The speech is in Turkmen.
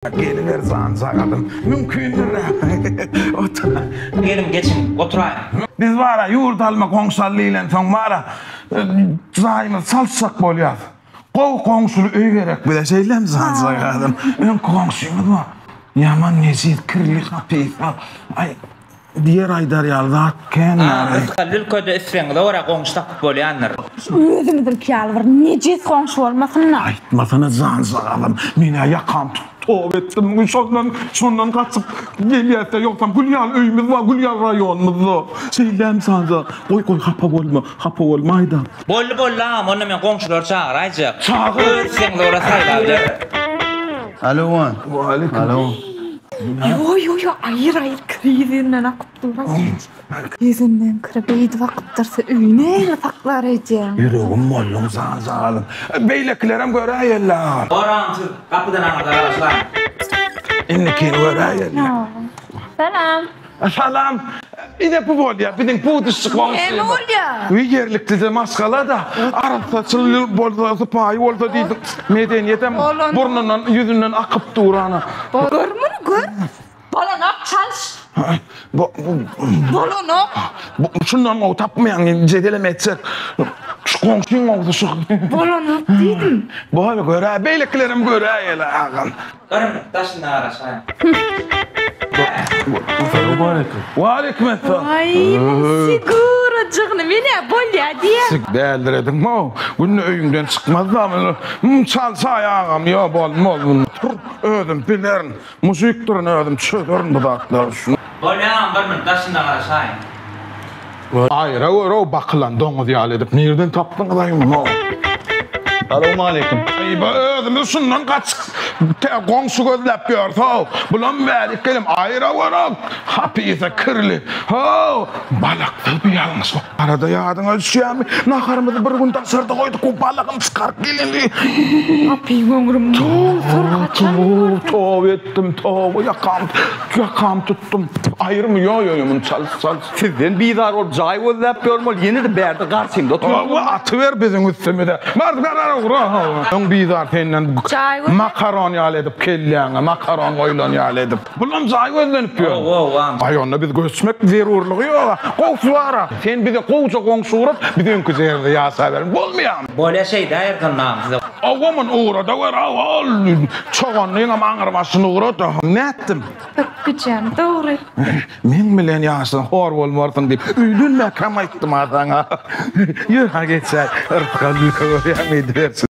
Geliber janjagazym. Mümkindir-ä. Otur. Geliň, geçiň, oturaýyň. Biz bar-a, ýurt alma goňşy al diýlensoň bar-a, jaýymyzy çalyşjak bolýas. Gowy goňşuly öý gerek bize, şeýlemi janjagazym? Öňki goňşymyz bar. Ýaman nejis, kirli, hapysa. Aý. Diýer aýdar ýaly zat kän bar. Rysgally ülkede islegiňize görä goňşy tapyp bolýandyr. Şu özümiziňki ýaly bir nejis goňşy bolmasyn-da. Aýtmasana janjagazym. Men-ä ýakam tutdy toba etdim. Şondan, şondan gaçyp gelýäs-dä. Ýogsam gül ýaly öýümiz bar, gül ýaly raýonymyzda. Şeýdämi janjagaz? Goý, goý, hapa bolma, hapa bolmaý-da. Boldy, boldy agam, onda men goňşulary çagyraýjak. Çagyr. Öz islegiňize görä saýlap bilersiňiz. Alo. Waleýkim. Alo. Ýo ýo ýo aýyr aýyr kiri ýüzünden akyp dur. Ýüzünden kiri beýdip akyp dursa öýi nähili saklar öýdýäň? Ýüregim bolduň jan-jagalyň. Beýlekilerem göräýeli agam. Goraň siz gapydan aňyrda garaşaýyň. Indikini göräýeli. Salam. Salam. Ine bu bolýa biziň puduşçy goňşymyz. Näme bolýa? Öý ýerliklije maşgala-da, arassaçyl bolsa, sypaýy bolsa diýdik. Medeniýetem burnundan, ýüzünden akyp dur ana. Gör muny, gör. Bolanok, çalyş. Bolanok. Şundan gowy tapmaýaň, jedelem etjek. Şu goňşyň gowusy şu. Bolanok diýdim. Bol, göräý, beýlekilerem göräýeli agam. Baryn, daşynda garaşaýyň. Salowmaleýkim. Waleýkim esselam. Aý, muň figurajygyny men-ä bolýa diýýän. Däldirediň-ow. Günde öýüňden çykmaz-da. Çalsaý agam, ýo bolmaz. Tur, özüm bilerin. Mujikdirin özüm çözerin bu zatlary. Bolýa agam, bir minut daşynda garaşaýyň. Aýra gör-ow bakylan doňuz ýaly edip nirden tapdyňyz-aý muny? Salowmaleýkim. Aýba özümiz şundan gaçyp goňşy gözläp ýörse-ow. Bulam bärik gelem aýra gör-ow hapysa kirli. How, balaksyz bu ýalňyş. Arada ýadyňa düşýärmi? Naharymyzy bir gün daşarda goýduk, bu balagyny çykaryp geleli. Apy öňrüm bolsun haçan gördüm. Toba etdim, toba ýakam, ýakam tutdum. Aýyrmy ýo ýo ýo muny çalyş çalyş. Sizden bizar bolup jaý gözläp ýörün ol ýene-de bärde garşymda otyr. Hawa atyber biziň üstümize. Bar garar ugra. Öň bizar senden makaron ýaly edip kelläňe makaron goýlan ýaly edip. Bulam jaý gözlenip ýör. Aý onda biz göçmek zerurlygy ýoga. Gowsy bara. Sen bize gowja goňşy ugrap biz öňküje ýerde ýaşaberin. Bolmaýamy? Bolýa şeýdäýeris onda agam size. Hawa muny ugrada gör ol çoganlyňam aňry başyny ugrada. Nätdim? Ökgüjem dogry. Meň bilen ýaşasaň hor bolmarsyň diýip, öýlenmäkäm aýtdym-a saňa. Ýör, ha geçäý. Yrsgal ülke görýäňmi edibersin.